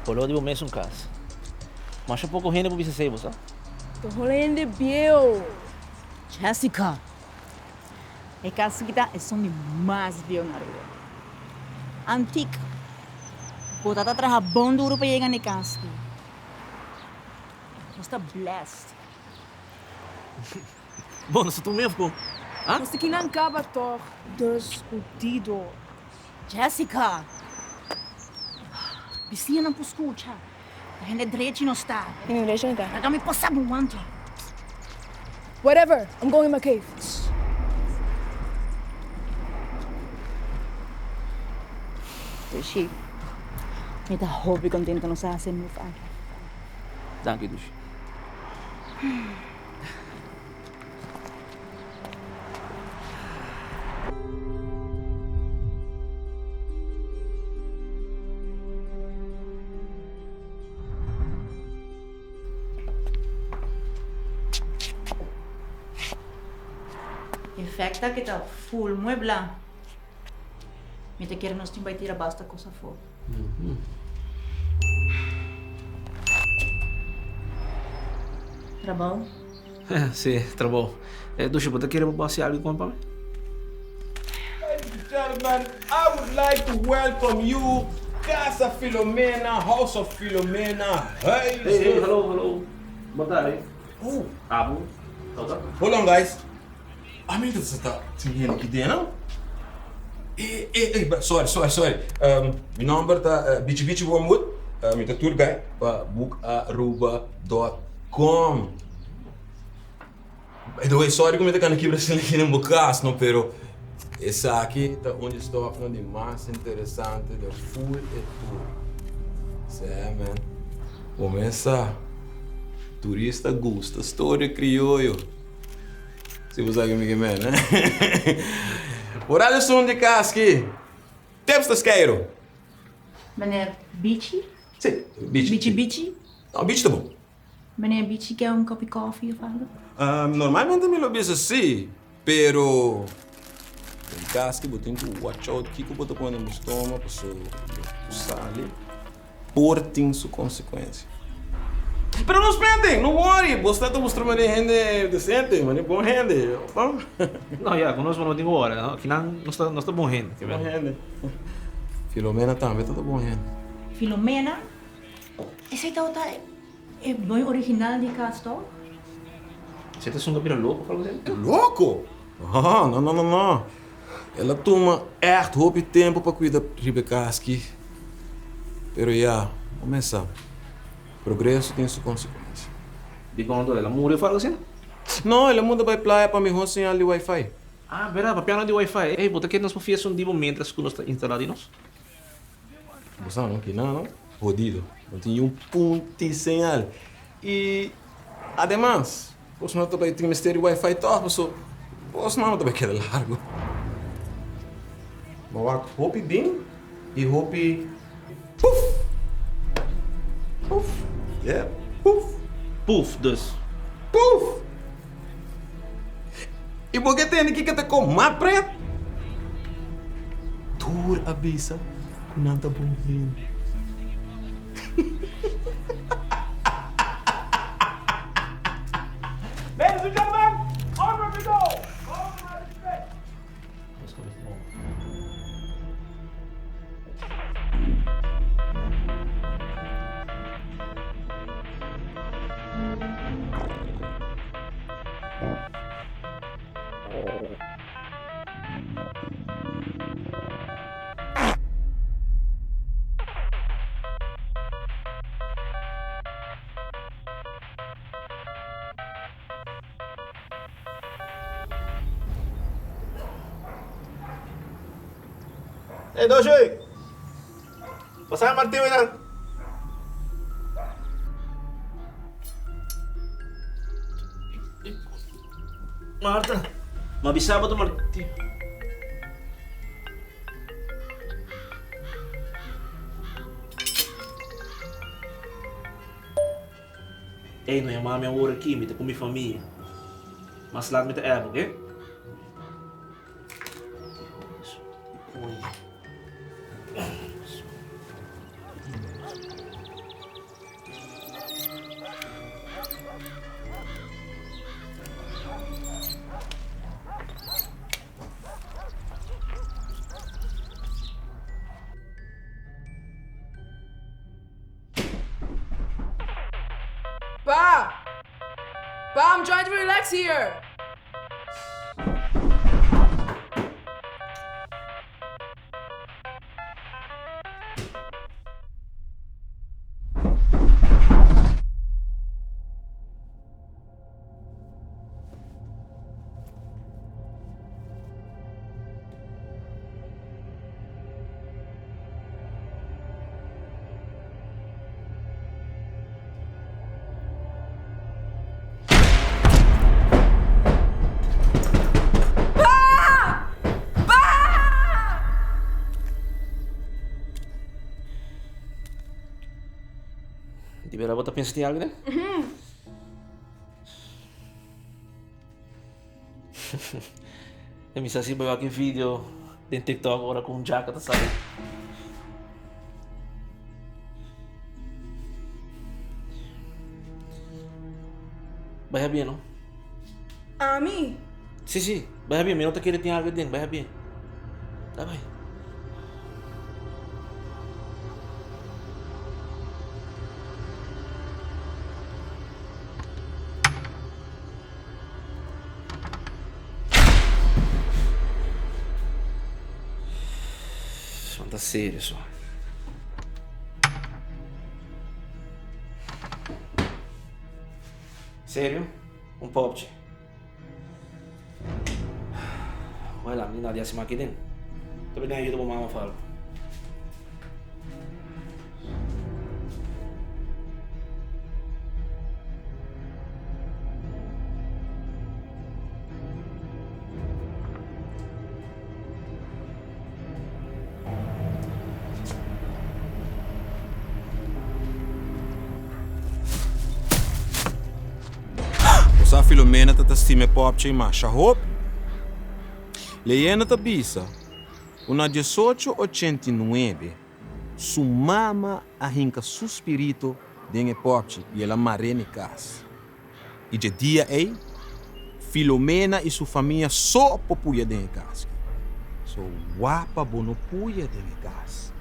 Koló di bo mesun kas. Masha poko hende por bisa esei, bo sa. Ta hola hende bieu. Jessica, E kas aki ta esun di mas bieu na Aruba. Antik. Bo tata traha bon duru pa yega na e kas aki. Nos ta blessed. Bo no sa tur mef ku, ha? Nos ta kinan kaba tog. Dus hudido. Jessica! Bisiñanan por skucha. Ta hende drechi nos ta. Hende drechi no ta. Laga mi pasa bo wanto. Whatever, I'm going in my cave. Dushi, mi ta hopi contento nos a haci e move aki. Danki, Dushi. Efecta ke ta full muebla. Mi ta kere nos tin bai tira basta kos afó. Trabou? Si, trabou. Dushi, bo ta kere bo hasi algu kon pa mi? Ladies and gentlemen, I would like to welcome you Casa Filomena, House of Filomena, huis. Hey, hey, hallo, hallo. Bo ta ari? Oh. Abo, tau ta? Hold on guys. Ami ta sa ta tin hende ki den no. Eh, eh, eh, sorry, sorry, sorry. Mi nomber ta Bichi Bichi Wormwood. Mi ta tour guide pa bookaruba.com. By the way, sorry ku mi ta kana kibra asina aki den bo kas no, pero esaki ta un di stòfnan di mas interesante den full e tour. Sè, man. Bo mes sa, turista gusta storia krioyo. Si bo sa ke mi ke men, eh? Horario sun di kas ki Tips ta skeiru. Meneer Bichi? Si, Bichi. Bichi Bichi? No, Bichi ta bon. Meneer Bichi ke un kopi kofi of algo? Normalmente mi lo bisa si, pero den kas ki bo tin ku watch out kiko bo ta pone den bo stoma pasobra bo sali. Por tin su consecuencia. Pero no spenden, no worry, bo sta ta mustra manera hende decente, manera bon hende, no? No, ya, cu nos bo no tin cu worry, no? Akinan nos ta, nos ta bon hende. Bon hende. Filomena tambe ta ta bon hende. Filomena? Esey tabata e doño original di cas, toch? Esey ta esun cu a bira loco of algo asina? Loco? No, no, no, no. El a tuma ègt hopi tempu pa kuida riba e kas aki. Pero ya, bo mes sa, progreso tin su konsekuensia. Dikon anto? El a muri of algu asina? No, el a muda bai playa pa mihó señal di wifi. Ah, bèrdat, papiando di wifi. Ey, bo ta kere nos por fiesta un di bo miéntras ku nos ta instalá di nos? Bo sa no, kina no, hodido. No tin niun punti señal. I ademas, bos no ta bai tin mester di wifi tòg, paso bos no ta bai keda largu. Bo wak hopi bin i hopi puf! Puf! Yeah, puf! Puf, dus. Puf! I bo ke tende kiko ta koma pret? Tur a bisa ku nan ta bon hende. Ladies and gentlemen, onward we go! All my respect! Ey Doshoy! Pasa Martin nan. Marta, m'a bisa bo ta Martin. Ey, no yama mi awor aki, mi ta ku mi famia. Mas lat mi ta app, oke? Pa! Pa, I'm trying to relax here! Pa! Pa! Di bera bo ta pensa tin algu den? E mi sa si bo wak e video den TikTok ora ku un djaka ta sali. Bai habia no? Ami? Si si, bai habia, mi no ta kere tin algu den, bai habia. Ta bai. Son ta serio so. Serio? Un popchi. Well, ami na di hasi maki den. Ta bini ayuda bo mama of algo. Bo sa Filomena ta ta stima e popchi masha hopi. Leyenda ta bisa ku na diesocho ochenta i nuebe su mama a hinka su spirito den e popchi i el a mar'é na e kas. I dje dia ei, Filomena i su famia so por puya den e kas. So wapa bo no puya den e kas.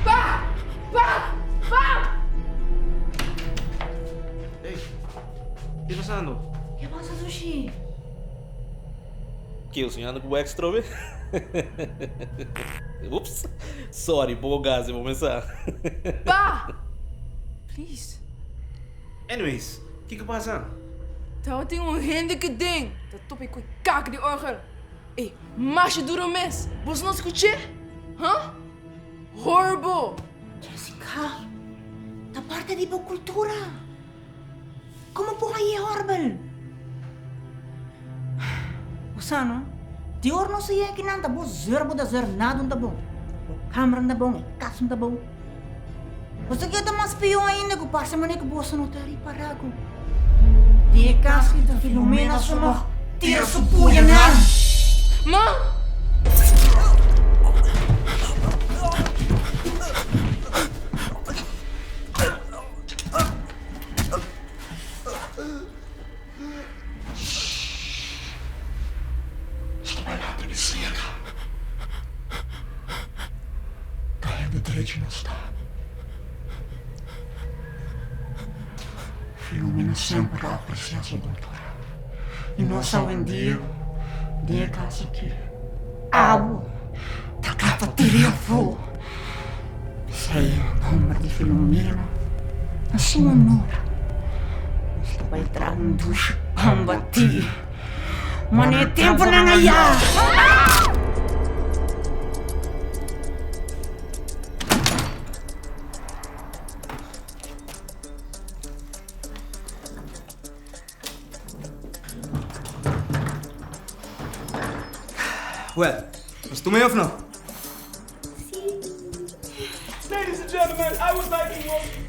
Pa! Pa! Pa! Ey, ki ta pasando? Ke pasa Sushi? Ke, soñando ku bo ex trobe? Ups, sorry, poko gas di bo mesa. Pa! Please. Anyways, kiko pasa? Tabatin un hende ki den ta topa ku e kak di orgel. Ey, masha duro mes! Boso no skuch'é? Huh? Horrible! Jessica, ta parti di bo kultura. Komo por hañ'é hòrbel? Bo sa no? Di ora nos a yega akinan ta bo zeur bo ta zeur nada no ta bon. Bo kamera no ta bon, e kas no ta bon. Bo sa kiko ta mas pió ainda ku parse manera ku boso no ta ripará ku di e kas ki ta Filomena su no tira su puyanan. Ma! Sta bailando di serka. Ta hende drechi nos ta. Filomena semper a aprecia su cultura. I nos awendia den e kas aki abo ta kla pa tira afó. P'esei nomber di Filomena na su honor nos ta bai traha un dushi pan batí. Mane e tempunan ayá. Well, nos tuma e of no? Ladies and gentlemen, I would like to welcome.